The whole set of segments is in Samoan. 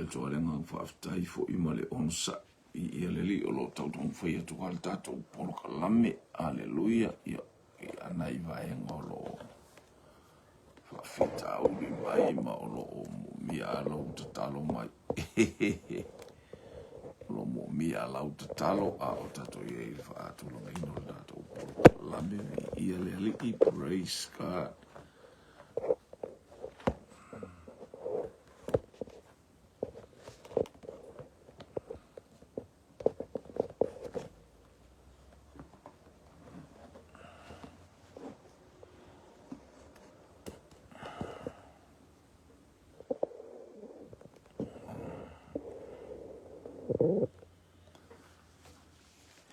atu lava le agaga faafetai foi ma le onosai i le Alii o lo o taumafai atu lava le tatou polokalame. Aleluia. Ia, ia nai vaega o lo o faafitauli mai ma o lo o moomia lou tatalo mai. O lo o moomia lau tatalo a o tatou i ai i le faatulagaina o le tatou polokalame. Viia le Alii, praise God.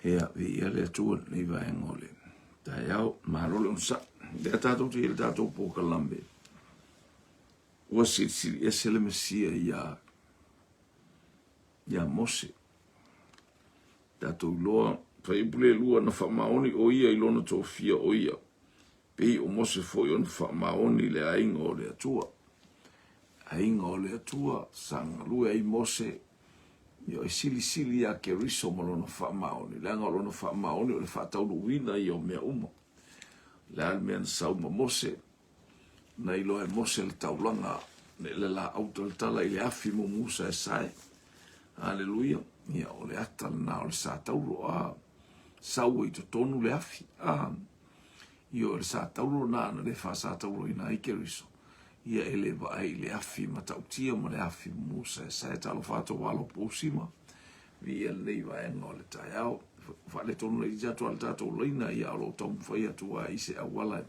Ia, viia le Atua i lenei vaega o le taeao. Malo le onosai. Lea tatou te i le tatou polokalame. Ua silisili ese le Mesia iā iā Mose. Tatou iloa, fuaiupu le lua, na faamaoni ʻo ia i lona tofia ʻo ia, pei o Mose foi ona faamaoni i le aiga o le Atua. Aiga o le Atua, sa galue ai Mose, ia e silisili iā Keriso ma lona faamaoni, leaga o lona faamaoni o le faataunuuina ia o mea uma. O le a le mea na sau ma Mose? Na iloa e Mose le taulaga le laau talatala i le afi mumu saesae. Aleluia. Ia, o le ata lena o le sa taulo. A, sau ai i totonu le afi. A, ia, o le sa taulo lena na le faasatauloina ai Keriso. Ia, e le vaai i le afi matautia ma le afi mumu saesae. Talofa atu alo pousima. Viia lenei vaega o le taeao. Faaletonu laitiiti atu lava le tatou laina, ia, o lo o taumafai atu lava i se auala e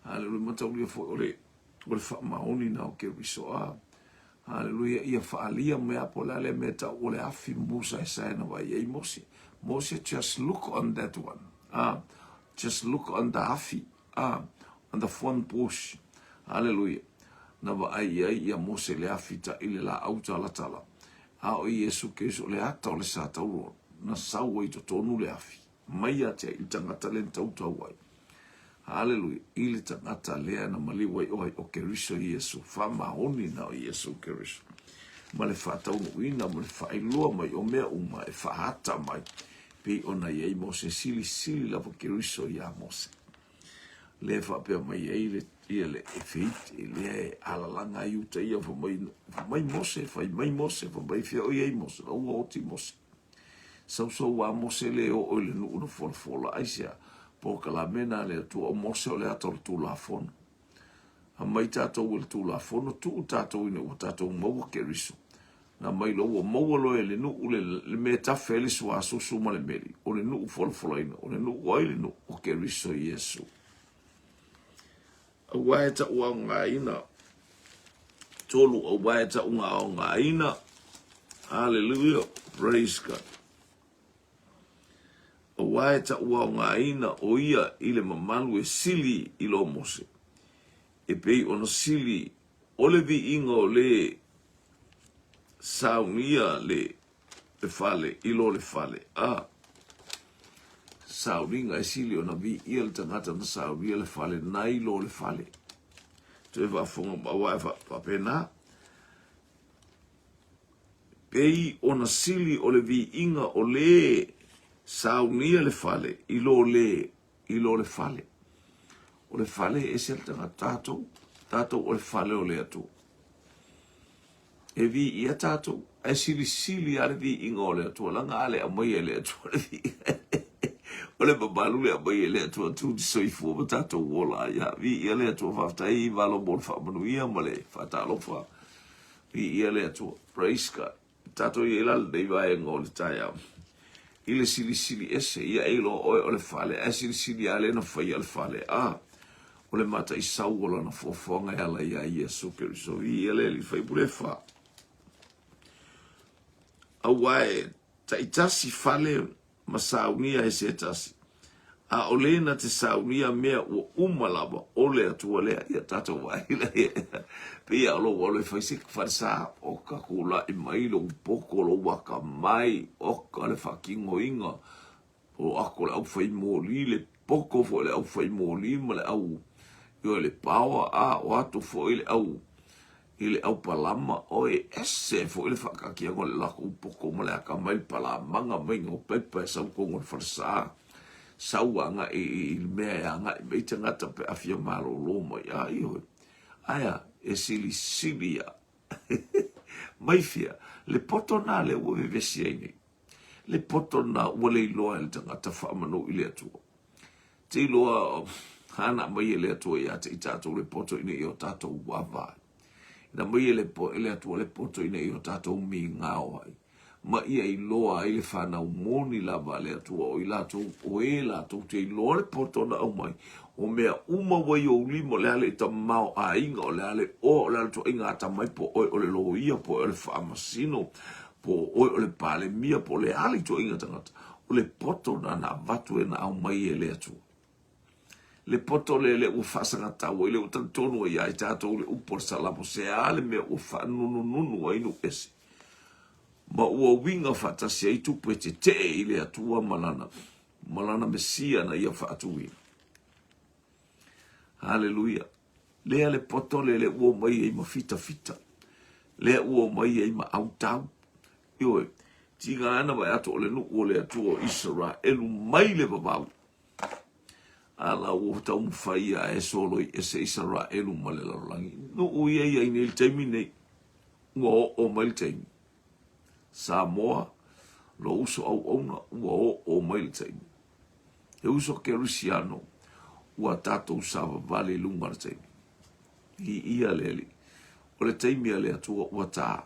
Haleluia, mataulia foi o le, o le faamaoni na o Keriso. A, haleluia, ia faaalia mai a po o le a lea mea tau o le afi musaesae na vaai ai Mose. Mose, just look on that one. A, just look on the afi. A, on the thorn bush. Haleluia. Na vaai ai ia Mose le afi ta i le laau talatala. A o Iesu Keriso le ata o le sa tauro na sau ai totonu le afi. Mai ia te ai i le tagata lea na tautau ai. Haleluia! I le tagata lea na maliu ai oe, o Keriso Iesu, faamaoni na o Iesu Keriso, ma le faataunuuina ma le faailoa mai o mea uma e faaata mai, pei ona i ai Mose, silisili lava Keriso iā Mose. Lea e faapea mai ai le, ia le e feit, lea e alalaga ai uta ia, fai mai, fai mai Mose, fai mai Mose, fai mai fea o i ai Mose, la ua oti Mose. Sausau a Mose le oo i le nuu na folafola, aisea? Polokalame na a le Atua, o Mose o le ata o le Tulafono. Aumai tatou e le Tulafono, tuu tatou ina ua tatou maua Keriso. Na mai loa ua maua loa e le nuu le, le mea e tafe ai le suasusu ma le meli, o le nuu folafolaina, o le nuu ai le nuu, o Keriso Iesu. Aua e tauaogaina, Tolu aua e taugaogaina. Hallelujah. Praise God. Aua e tauaogaina o ia i le mamalu e sili i lo Mose, e pei ona sili o le viiga o le saunia le le fale i lo le fale. A sauniga e sili ona viia le tagata na saunia le fale nai lo le fale. Toe faafofoga ma aua e faapena. Pei ona sili o le viiga o le saunia le fale i lo le i lo le fale. O le fale e ese le tagata tatou, tatou o le fale o le Atua. E viia tatou, ae silisili lava le viiga o le Atua, leaga a le aumaia e le Atua le viiga, o le mamalu le aumaia e le Atua, tu te soifua ma tatou ola ai. Ia, viia le Atua, faafetai Malo mo le faamanuia ma le faatalofa. Viia le Atua. Praise God. Tatou i ai la lenei vaega o le taeao i le silisili ese, ia e iloa oe o le fale, ae silisili lava lea na faia le fale, a o le mataisau o lana foafoaga e ala iā Iesu Keriso. Viia le Alii Faipule fa. Aua e taitasi fale ma saunia e se tasi, a o le na te saunia mea ua uma lava, o le Atua lea. Ia tatou vaai la ia, pei a o lou alo e fai se falesa, o ka kulaʻi mai lou poto, lou akamai, o ka le faatinoina, o ako le au fai moli, le poto foi le au fai moli ma le au, ioe, le paoa, a o atu foi le au. i le aupalama, oi, ese foi le faakaatiaga o le latou poto ma le atamai, le palamaga maiga o pepa e sau i totonu o le falesa, sau agai i le mea e agai mai tagata pe a fia malolo mai. A, ioe. Ae a, e silisili ia. Mai fea, le poto na lea ua vevesi ai nei. Le poto na ua le iloa e le tagata faamanu i le Atua. Te iloa hana mai e le Atua ia te i tatou le poto ina ia o tatou ava ai. Ina mai e le, e le Atua le poto ina ia o tatou migao ai. Ma ia iloa ai le fanau moni lava a le Atua o i latou, o e latou te iloa le poto na aumai. O mea uma ua i ou lima, o le a le tamaoaiga, o le a le oa, o le a le tuaiga atamai, po o oe o le loia, po o oe o le faamasino, po o oe o le Palemia, po o le a le ituaiga tagata, o le poto na na avatu e na aumai e le Atua. Le poto lea lea ua faasagatau ai, lea ua talitonu ai ia i tatou le upu o le Salamo, se a le mea ua faanunununu ai nuu ese, ma ua uiga faatasi ai tupu e tetee i le Atua ma lana, ma lana Mesia na ia faatuina. Haleluia. Lea le poto lea lea ua omai ai ma fitafita, lea ua omai ai ma autau. Ioe, tiga ana vaai atu o le nuu o le Atua o Isaraelu mai le vavau. A la ua taumafai ia e soloi ese Isaraelu ma le lalolagi. Nuu ia i ai nei le taimi nei. Ua oo mai le taimi. Samoa, lou uso auauna, ua oo mai le taimi. He uso Kerisiano ua tatou savavali i luga o le taimi. Viia le Alii. O le taimi a le Atua ua ta.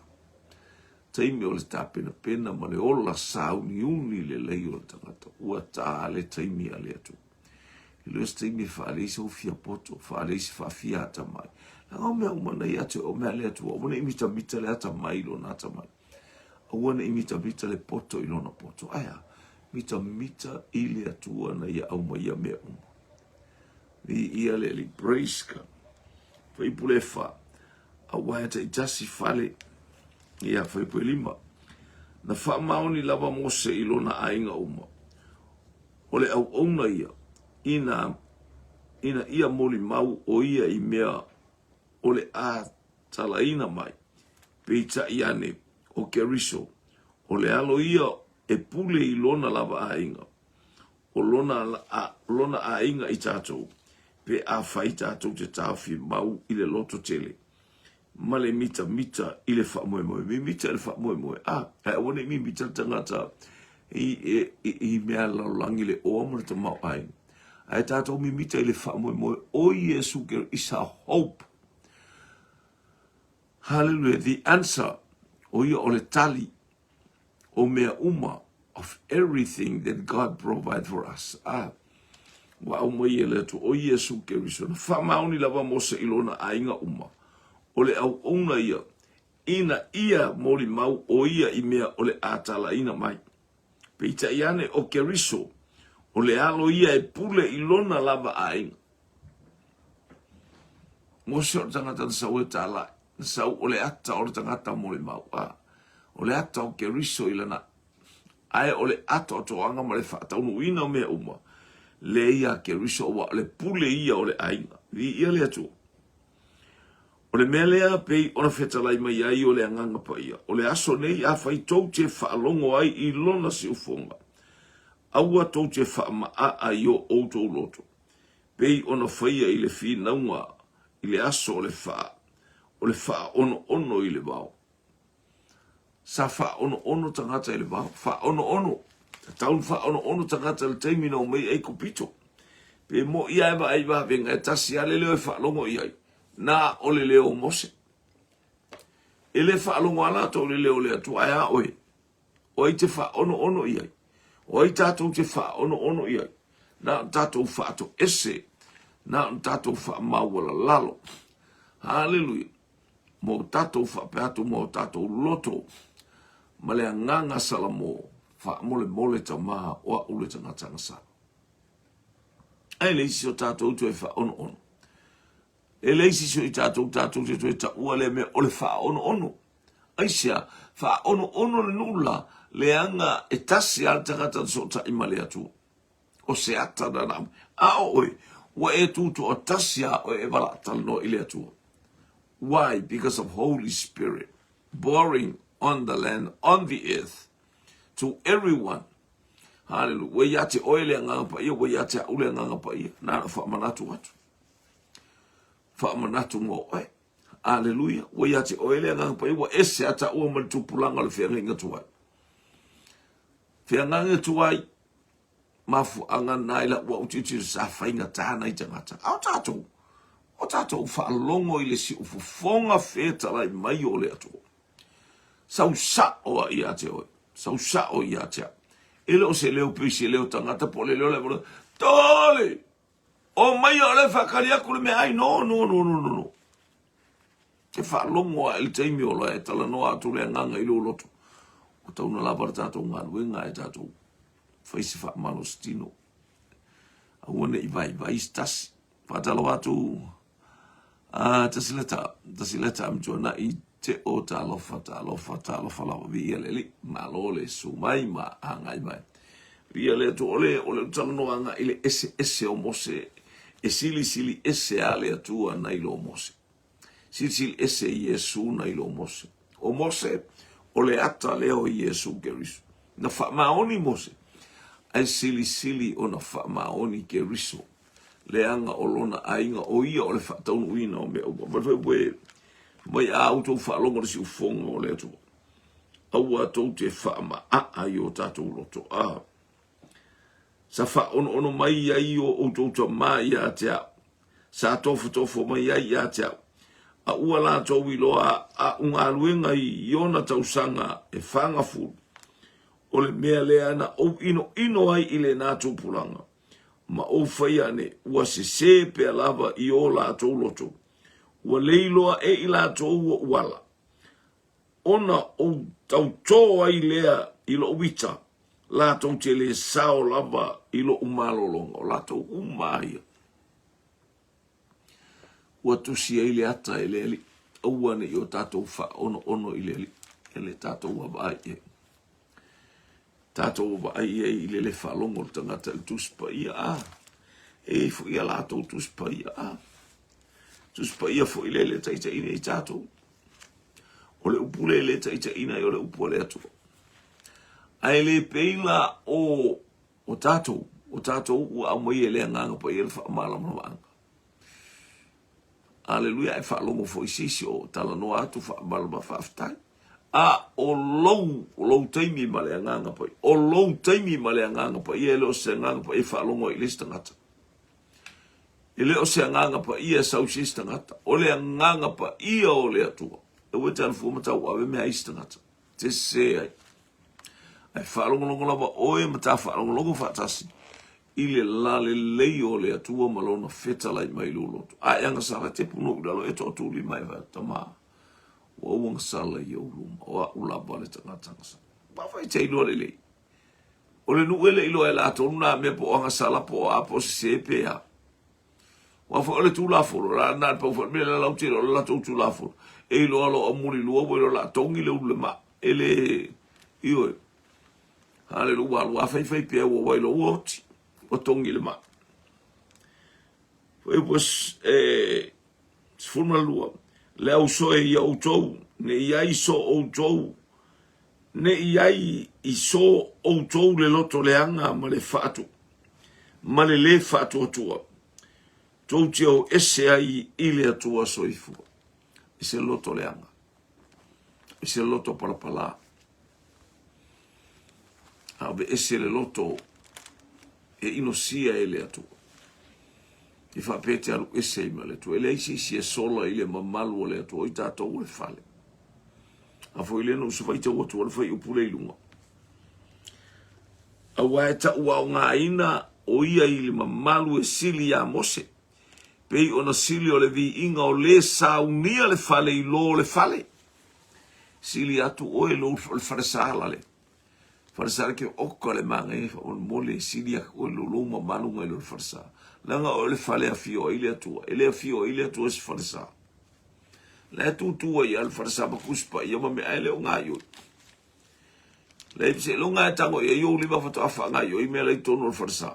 Taimi o le tapenapena ma le ola sauniuni lelei o le tagata. Ua ta le taimi a le Atua. E le o se taimi e faalei sou fia poto, faalei se faafia atamai. Leaga o mea uma na ia te oe, o mea a le Atua. Aua ne i mitamita le atamai i lona atamai. Aua ne i mitamita le poto i lona poto. Ae a? Mitamita i le Atua na ia aumaia mea uma. Viia le Alii. Praise God. Fuaiupu e fa. Aua e taitasi fale. Ia, fuaiupu e lima. Na faamaoni lava Mose i lona aiga uma. O le auauna ia, ina, ina ia molimau o ia i mea o le a talaina mai. Peitai ane, o Keriso, o le alo ia e pule i lona lava aiga, o lona, a, lona aiga i tatou, pe afai tatou te taofi mau i le loto tele, ma le mitamita i le faamoemoe. Mimita i le faamoemoe, a, ae aua ne i mimita le tagata i, i, i, i mea lalolagi le oa ma le tamaoaiga. Ae tatou mimita i le faamoemoe o Iesu Keriso is our hope. Hallelujah. The answer, o ia o le tali o mea uma, of everything that God provide for us. Ah, ua aumai e le Atua, o Iesu Keriso. Na faamaoni lava Mose i lona aiga uma. O le auauna ia, ina ia molimau o ia i mea o le a talaina mai. Peitai ane o Keriso, o le alo ia e pule i lona lava aiga. Mose o le tagata na sau e tālai, na sau o le ata o le tagata mo le mau, a, o le ata o Keriso i lana, ae o le atoatoaga ma le faataunuuina o mea uma, le ia Keriso aua o le pule ia o le aiga. Viia le Atua. O le mea lea pei ona fetalai mai ai o le Agaga Paia, o le aso nei afai tou te faalogo ai i lona siufoga, aua tou te faamaaa i o outou loto, pei ona faia i le finauga i le aso o le faa, o le faaonoono i le vao. Sa faaonoono tagata i le vao, faaonoono, tatau ona faaonoono tagata i le taimi na omai ai Aikupito. Pe moi lava e vaai i vavega e tasi lava le leo e faalogo i ai, na o le leo o Mose. E le faalogo lava latou i le leo o le Atua, ae a oe? O ai te faaonoono i ai? O ai tatou te faaonoono i ai? Na ona tatou faatoese, na ona tatou faamaualalalo. Haleluia! Ma o tatou faapea atu ma o tatou loto ma le agaga salamo, faamolemole tama o au le tagata agasala. Ae leai se o tatou toe faaonoono. E leai se isi o i tatou tatou te toe taua lea mea o le faaonoono. Aisea? Faaonoono le nuu la, leaga e tasi lava le tagata na sootai ma le Atua. O se ata na na A o oe, ua e tu toatasi lava oe e valatalanoa i le Atua. Why? Because of Holy Spirit boring on the land, on the earth, to everyone. Hallelujah. Ua ia te oe le agaga paia, ua ia te au le agaga paia. Na na whaamanatu atu. Whaamanatu ngō oe. Aleluia. Ua ia te oe le agaga paia, ua ese ata ua ma le tupulaga o le feagaiga tuai. Feagaiga tuai, mafuaaga na i lau au tilotilo sa faigata nai tagata. A o tatou, o tatou faalogo i le siufofoga fetalai mai o le Atua. Sau sao a ia te oe, sau sao ia te au. E le o se leo pei se leo tagata po o le leo le vole, Tole! O mai o le whakari aku le mea ai, no, no, no, no, no, no. Te whaalogo a i le taimi o loa e talanoa atu le agaga i lou loto. O tauna lava le tatou galuega e tatou fai se faamalositino. Aua ne i vaivai se tasi. Faatalofa atu a tasi leta, tasi leta am tuanai te o talofa, talofa, talofa lava viia le Alii. Malo le susu mai ma agai mai. Viia le Atua, o le, o le talanoaga i le eseese o Mose, e silisili ese a le Atua nai lo Mose. Silisili ese Iesu nai lo Mose. O Mose, o le ata lea o Iesu Keriso. Na faamaoni Mose, ae silisili ona faamaoni Keriso. Leaga o lona aiga, o ia o le faataunuuina o mea uma. Ma le mai a outou faalogo le siufofoga o le Atua. Aua tou te faamaaa i o tatou loto. A sa faaonoono mai ai o outou tamā ia te au, sa tofotofo mai ai ia te au, a ua latou iloa aʻu galuega i ona tausaga e fagafulu, o le mea lea na ou inoino ai i lena tupulaga, ma ou fai ane, ua sesē pea lava i o latou loto, ua le iloa e i latou oʻu ala, ona ou tautō ai lea i loʻu ita, latou te le sao lava i loʻu malologa, o latou uma a ia. Ua tusi ai le ata e le Alii, aua ne i o tatou faaonoono i le Alii, e le tatou vaavaai i ai. Tatou vaavaai i ai i le le faalogo o le tagata i le Tusi Paia, a, e i ai foi a latou Tusi Paia, a. Tusi Paia foi lea e le taitaiina i tatou. O le upu lea e le taitaiina ai o le upu a le Atua. Ae le pei la o o tatou, o tatou ua aumai e le Agaga Paia le faamalamalamaga. Aleluia, e faalogo foi se isi o talanoa atu faamalama faafetai. A o lou, o lou taimi ma le Agaga Paia, o lou taimi ma le Agaga Paia, e le o se Agaga Paia e faalogo ai i le isi tagata. E le o se Agaga Paia e sau i se isi tagata, o le Agaga Paia o le Atua. Aua e te alu fua ma tauave mea a isi tagata, te sese ai. Ae faalogologo lava oe ma ta faalogologo faatasi i le lalelei o le Atua ma lona fetalai mai i lou loto. A e agasala, te punou i lalo, e toatulima e fai atu, Tama, ua ou agasala i ou luma, o a'u lava le tagata agasala. Afai te iloa lelei, O le nuu e le i loa e latou na mea po o agasala po o a po o sese pe a. Aua foi o le Tulafono, la na le pau foi le mea le lautele o le latou Tulafono, e iloa loa o mulilua ua iloa la togi le ulu le maa. E le, ioe. Haleluia, ua alu a faifai pea ua ua iloa ua oti, ua togi le maa. Foi ua e, 12, le au soe ia outou, ne i ai so outou Ne i ai i so outou le loto leaga ma le faatu, ma le lē faatuatua, tou te o ese ai i le Atua soifua. I se loto leaga, i se loto palapalā, a aveese le loto e inosia e le Atua. I faapea te alu ese ai ma le Atua. E leai se isi e sola i le mamalu o le Atua, o i tatou o le fale. A foi lea na usu faitau atu o le fuaiupu lea i luga. Aua e tauaogaina o ia i le mamalu e sili iā Mose, pei ona sili o le viiga o lē saunia le fale i lō o le fale. Sili atu oe lou o le falesala le falesala ke oka le manaia faamolemole e sili atu oe lou lou mamalu nai lo le falesa. Leaga oe o le fale e afio ai le Atua, e le afio ai le Atua i se falesa. La e tutu ai lava le falesa ma Tusi Paia ma mea ae le o gaoioi. Leai seiloga e tago i ai ou lima faatoa faagaoioi mea la i totonu o le falesa.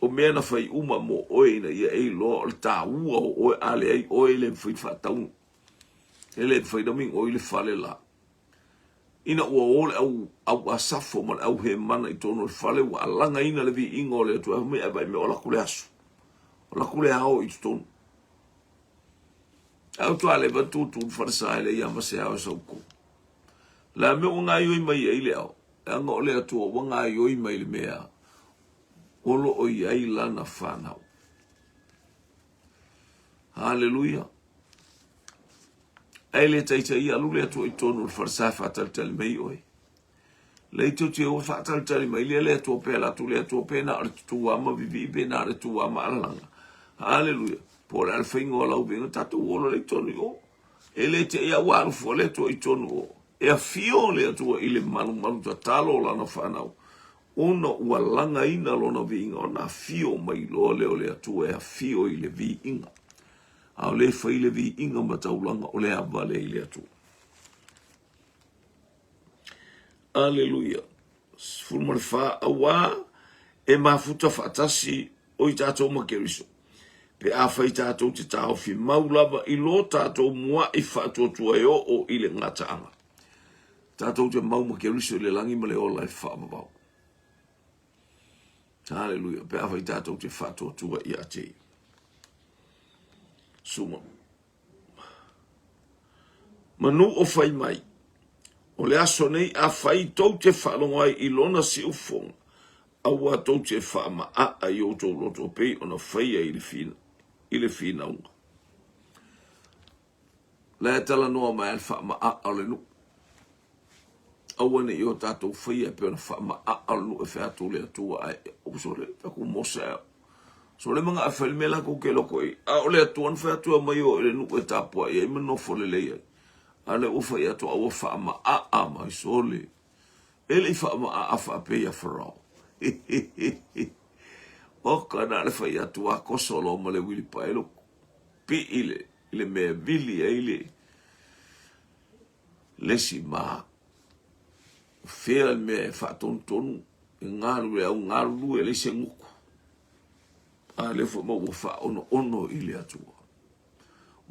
O mea mea na fai uma mo oe ina ia e iloa o le tāua o oe a leai oe e le mafai ona faataunu. E le mafai ona migoi le fale la. Ina ua o le au, au Asafo ma le au Hemana i totonu o le fale, ua alagaina le viiga o le Atua, e fai mai, Ae vaai mai, o laku le aso, o laku le ao i totonu. Ae ua leva ona tutu le falesa e leai lava ma se ao e sau i totonu. O le a mea ua gaoioi mai ai le ao? Leaga o le Atua ua gaoioi mai le mea o lo o i ai lana fanau. Haleluia! Ae le taitai alu le Atua i totonu o le falesa e faatalitali mai oe. Lei tou te o faatalitali mai lea le Atua pe alu atu le Atua pe na o le tutu lava ma vivii pe na o le tu lava ma alalaga. Haleluia! Po o le a le faiga o lau viiga, tatou ola lea i totonu i o. E le te i a ua alu fua le Atua i totonu o. E afio le Atua i le malumalu tatalo o lana fanau, ona ua lagaina lona viiga, ona afio mai loa lea o le Atua e afio i le viiga. A o lea e fai le viiga ma taulaga o le ava lea i le Atua. Aleluia. 14, Auā e mafuta faatasi o i tatou ma Keriso, pe afai tatou te taofi mau lava i lo tatou mua'i faatuatua e oo i le gataaga. Tatou te mau ma Keriso i le lagi ma le ola e faavavau. Haleluia. Pe afai tatou te faatuatua ia te ia. Suma. Manu o fai mai, o le aso nei afai tou te faalogo ai i lona siufofoga, aua tou te faamaaa i outou loto pei ona faia i le, i le finauga. La e talanoa mai le faamaaa o le nuu. Aua ne i o tatou faia e pei ona faamaaa o le nuu e fai atu le Atua ae sole taku Mose ae sole manga e fai le mea latou te loko i a o le Atua na fai atu e omai o i le nuu e tapuai ai ma nofo lelei ai. A o lea ua fai atu a ua faamaaa mai sole. E le i faamaaa faapea ia Farao. Oka na o le fai atu a koso loa ma le uilipaelo pii i le i le mea e vili ai le le isi ma fea le mea e faatonutonu e galulue au galulue e leai se gutu. A lea foi ma ua faaonoono i le Atua.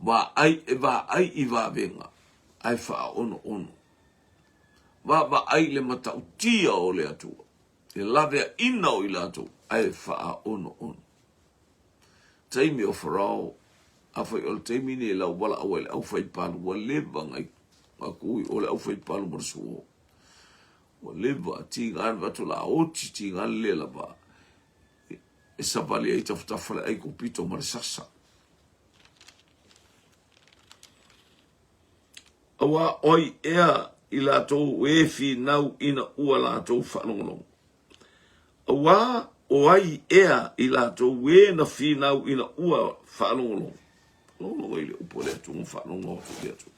Vaai e vaai i vavega ae faaonoono. Vaavaai i le matautia o le Atua, le laveaiina o i latou ae faaonoono. Taimi o Farao, afai o le taimi nei lau valaau ai le aufaipalu, ua leva na tu i o le aufaipalu ma le suo. Ua leva, tiga na atu la oti, tiga le lava. E savali ai tafatafa le Aikupito ma le sasa. Auā oi ea i latou e finau ina ua latou faalogologo. Auā o ai ea i latou e na finau ina ua faalogologo. Logologo i le upu a le Atua ma faalogo atu i le Atua.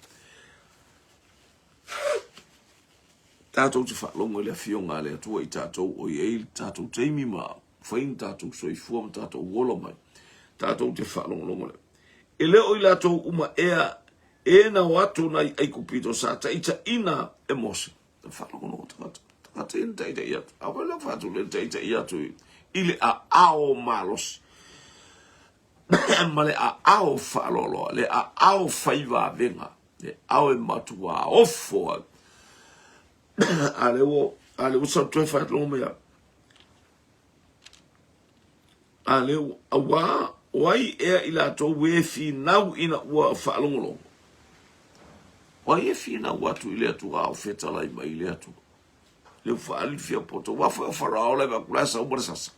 Tatou te faalogo i le afioga a le Atua i tatou o i ai le tatou taimi ma fai ni tatou soifua ma tatou ola mai. Tatou te faalogologo le. E le o i latou uma ea e na o atu nai Aikupito sa taitaiina e Mose. Na faalogologo tagata. Tagata ia na taitai atu. A wai la whātu le taitai atu i le aao malosi. Ma le aao whaaloloa, le aao whaiwawenga, le ao e matua ofo ai. A le ua, a le ua sau toe whaatulongo mai au. A lea ua, auā, o ai ea i latou e finau ina ua faalogologo? O ai e finau atu i le Atua a o fetalai mai i le Atua? Le ua faaali le fia poto, ua foi o Farao la e vaai atu la e sau ma le sasa.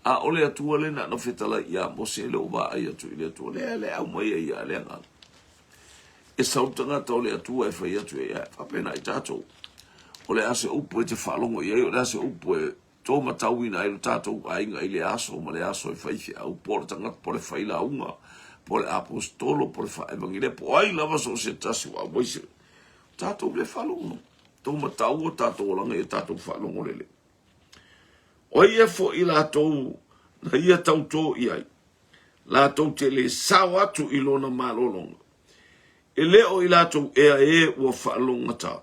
A o le Atua le na na fetalai iā Mose le o vaai atu i le Atua, lea le aumai ai ia le agaga. E sau le tagata o le Atua e fai atu e ia, faapena i tatou. O le a se upu e te faalogo i ai, o le a se upu e Tō matauina ai lo tātou aiga i le aso ma le aso e faifeau, po o le tagata, po o le failauga, po o le aposetolo, po o le faaevangelia, po o ai lava so o se tasi ua auai se tātou le faalogo. Tō matau o tātou olaga i a tātou faalogo lelei. O ai ea foi latou na ia tautō i ai, latou te le sao atu i lona malologa, e le o i latou ea e ua faalogogata.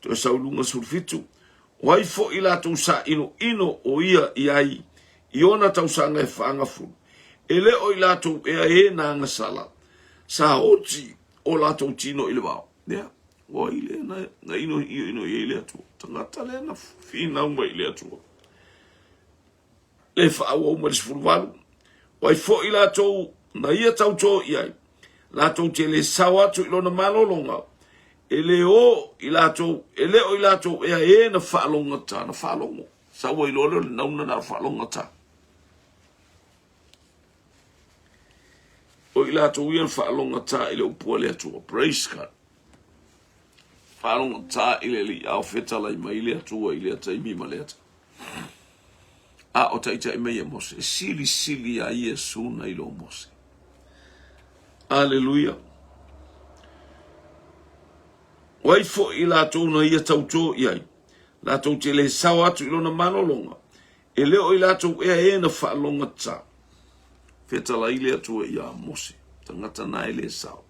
Toe sau i luga 17. O ai foi latou sa inoino o ia i ai i ona tausaga e faagafulu, e le o i latou ea e na agasala, sa oti o latou tino i le vao. Lea, o ai lea na, na ino io ino i ai le Atua? Tagata lea na finau mai i le Atua. Le faaauau mai le 18, o ai foi latou na ia tautō i ai, latou te le sao atu i lona malologa, e le o i latou, e le o i latou ea e na faalogogata, na faalogo. Sau ai loa lea o le nauna na o faalogogata. O i latou ia na faalogogata i le upu a le Atua. Praise God. Faalogogata i le alii ao fetalai mai le Atua i lea taimi ma lea taimi. A o taitai mai e Mose, e silisili a Iesu nai lo Mose. Aleluia. O ai foi i latou na ia tautō i ai, latou te le sao atu i lona malologa, e le o i latou ea e na faalogata. Fetalai le Atua iā Mose, tagata na e le sao.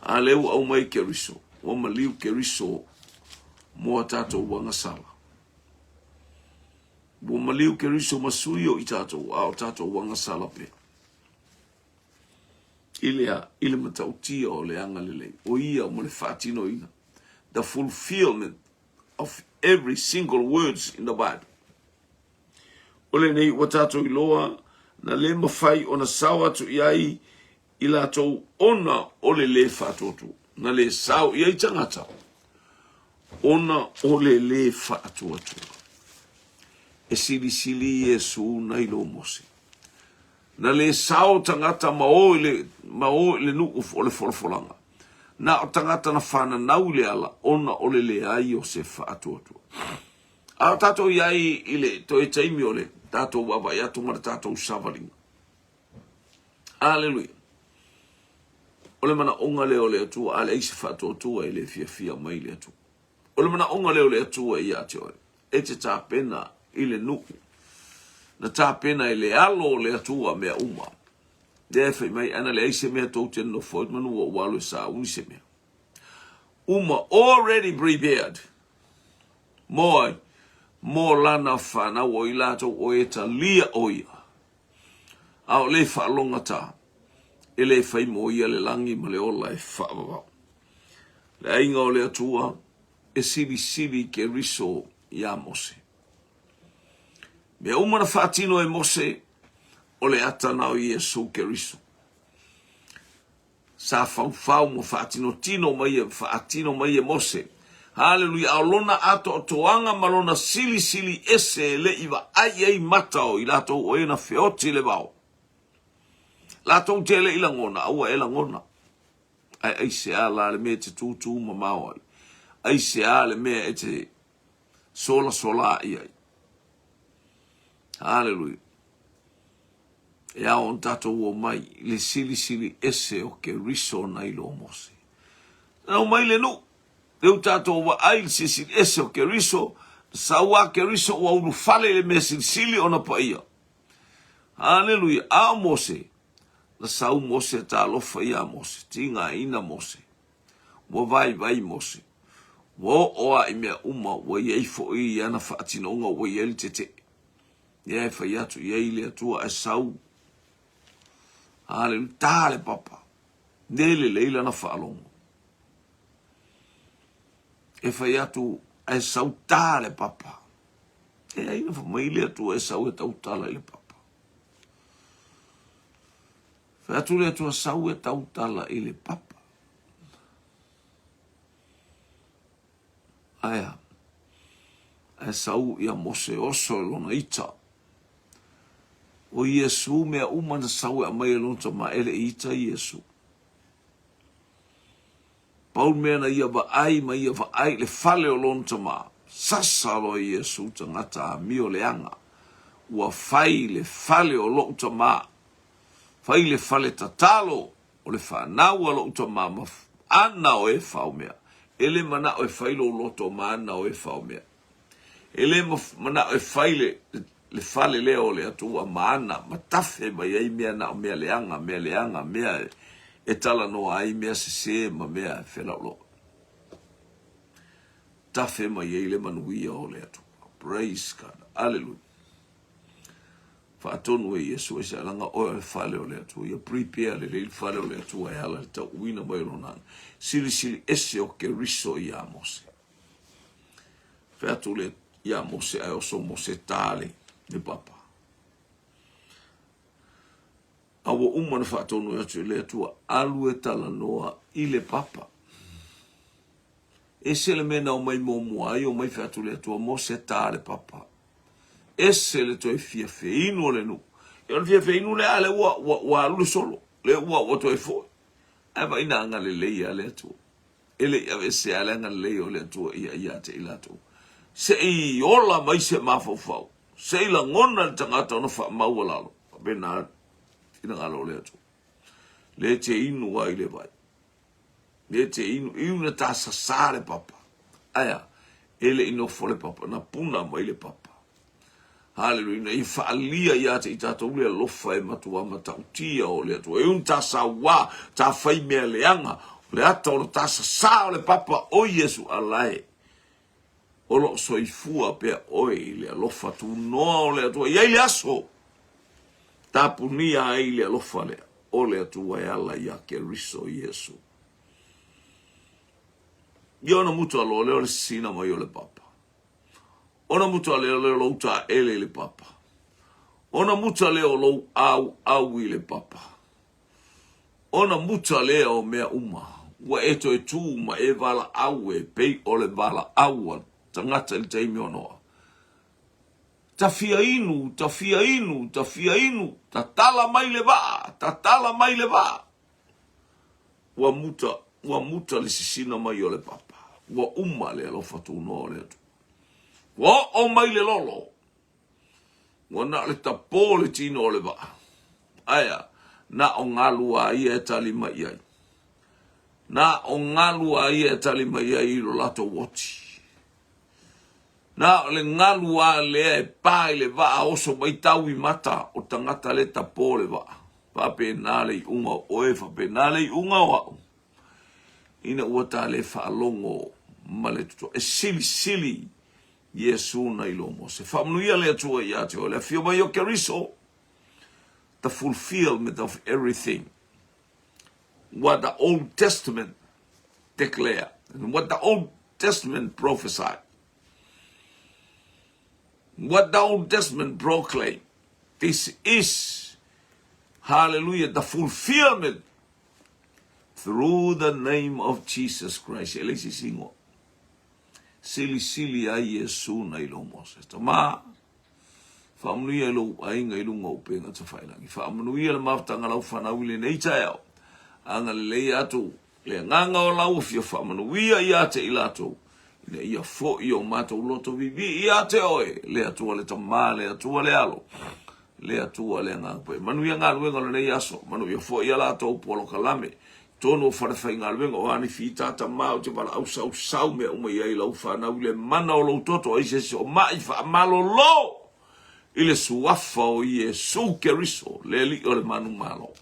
A lea ua aumai Keriso, ua maliu Keriso mo a tatou agasala. Ua maliu Keriso ma sui o i tatou, a o tatou agasala pea. I le a, i le matautia o le agalelei, o ia mo le faatinoina. The fulfillment of every single words in the Bible. O lenei ua tatou iloa na le mafai ona sao atu i ai i latou ona o le lē faatuatua. Na le sao i ai tagata ona o le lē faatuatua. E silisili Iesu nai lo Mose. Na le sao tagata ma o i le, ma o i le nuu o le folafolaga. Na o tagata na fananau i le ala ona o le leai o se faatuatua. A o tatou i ai i le toe taimi o le tatou vaavaai atu ma le tatou savaliga. Aleluia. O le manaoga lea o le Atua, a leai se faatuatua e le fiafia mai le Atua. O le manaoga lea o le Atua ia te oe, e te tapena i le nuu. Na tapena e le alo o le Atua mea uma. Lea e fai mai, ana leai se mea tou te nofo ai manu ua ou alu e sauni se mea. Uma already prepared. Mo ai, mo lana whanau o i latou o e talia o ia. A o le faalogata, e le fai mo ia le lagi ma le ola e faavavau. Le aiga o le Atua e silisili Keriso iā Mose. Mea uma na faatino e Mose, o le ata na o Iesu Keriso. Sa faufau ma faatinotino mai e, faatino mai e Mose. Haleluia! A o lona atoatoaga ma lona silisili ese e le i vaai ai mata o i latou o e na feoti le vao. Latou te le i lagona, aua e lagona. Ae aisea la le mea e te tūtū mamao ai? Aisea le mea e te solasola i ai? Haleluia! E ao ona tatou omai i le silisili ese o Keriso nai lo Mose. Na omai le nuu, lea ua tatou vaai i le silisili ese o Keriso, na sau a Keriso ua ulufale i le mea silisili ona paia. Haleluia! A o Mose, na sau Mose talofa iā Mose, tigaina Mose, ua vaivai Mose, ua oo a i mea uma, ua i ai foi i ana faatinoga ua i ai le tetee. Lea e fai atu i ai le Atua ae sau. Haleluia. Ta le papa. Le lelei lana faalogo. E fai atu ae sau ta le papa. E ai na mai le Atua e sau e tautala i le papa. Fai atu le Atua sau e tautala i le papa. Aea, ae sau ia Mose oso e lona ita. O Iesu mea uma na sau e aumai e lona tama e le i ita Iesu. Pau le mea na ia vaai ma ia vaai i le fale o lona tama, sasa loa Iesu tagata amio leaga, ua fai le fale o lou tama, fai le fale tatalo O le fanau a lou tama ma ana o e faomea. E le manao e fai lou loto ma ana o e faomea. E le manao e fai le, le fale lea o le Atua ma ana, ma tafe mai ai mea na o mea leaga, mea leaga, mea e, e talanoa ai mea sesē ma mea e felauloo. tafe mai ai le manuia o le Atua. Praise God. Hallelujah. Faatonu e Iesu e se alaga oe o le fale o le Atua. Ia prepare lelei le fale o le Atua e ala le tauuina mai o lona silisili ese o Keriso ia Mose. Fai atu le ia Mose ae oso Mose ta le, le papa. A ua uma na faatonu atu e le Atua, alu e talanoa i le papa. Ese le mea na omai muamua ai, omai fai atu le Atua, Mose ta le papa. Ese le toe fia feinu o le nuu. Ia o le fia feinu lea, a lea ua, ua, ua alu le solo. Lea ua, ua toe foi. Ae vaai na agalelei a le Atua. E le i aveesea le agalelei o le Atua ia ia te i latou. Se i ola mai se mafaufau, se i lagona le tagata ona faamaualalo, faapena finagalo o le Atua. Le te inu ai le vai. Le te inu, iu na tasasā le papa. Aea, e le i nofo le papa, na puna mai le papa. Haleluia, ina ia faaalia ia te i tatou le alofa e matua matautia o le Atua. E uni ta sauā, ta fai mea leaga, o le ata o le tasasā o le papa o Iesu alae. O loo soifua pea oe i le alofa tunoa o le Atua. I ai le aso, tapunia ai le alofa lea o le Atua e ala ia Keriso Iesu. Ia ona mutu aloa lea o le sisina mai o le papa. Ona muta lea o lou taele i le papa. Ona muta lea o lou auau i le papa. Ona muta lea o mea uma. Ua e toe tū ma e valaau e pei o le valaau a tagata i le taimi o Noa. Ta fia inu, ta fia inu, ta fia inu, tatala mai le vaa, tatala mai le vaa. Ua muta, ua muta le sisina mai o le papa. Ua uma le alofa tunoa o le Atua. Ua oo mai le lolo. Ua na o le tapō le tino o le vaa. Aea, na o galu a ia e tali mai i ai. Na o galu a ia e tali mai ai i lo latou oti. Na o le galu a lea e pa i le vaa oso mai tau i mata o tagata le tapō le vaa. Faapena le iuga o oe, faapena le iuga o au, ina ua ta le faalogo ma le totoa. E silisili Iesu nai lo Mose. Faamanuia le Atua ia te oe, le afio mai o Keriso, the fulfillment of everything what the Old Testament declare and what the Old Testament prophesied. What the Old Testament proclaim. This is, hallelujah, the fulfillment through the name of Jesus Christ. E le se isi igoa. Silisili ai Iesu nai lo Mose. Tama, faamanuia i lou aiga i luga o upega tafailangi. Faamanuia le mafutaga lau fanau i lenei taeao. Agalelei atu Le agaga o lau afio faamanuia ia te i latou, ina ia foi o matou loto vivii ia te oe, le Atua le Tama, le Atua le Alo, le Atua le Agaga Paia. Manuia galuega o lenei aso, manuia foi ia latou polokalame, tonu o falefaigaluega o ani fitata ma ou te valaau sausau mea uma i ai lau fanau i le mana o lou toto ai se isi o ma'i faamalolo i le suafa o Iesu Keriso, le Alii o le manumalo.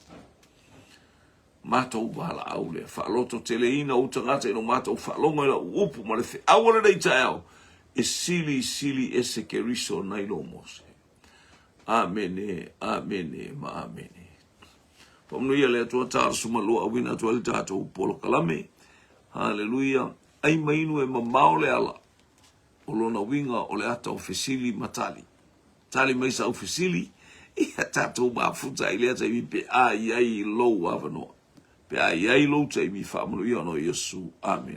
Matou valaau lea, faalototeleina ou tagata ina ua matou faalogo i lau upu ma le feau o lenei taeao, e silisili ese Keriso nai lo Mose. Amene, amene ma amene. Faamanuia le Atua tala sumalua auina atu ai le tatou polokalame. Haleluia. Ai ma inu e mamao le ala. O lona uiga o le ata o fesili ma tali. Tali mai sau fesili, ia tatou mafuta i lea taimi pe a i ai lou avanoa. Pe a i ai lou taimi, faamanuia ona o Iesu. Amene.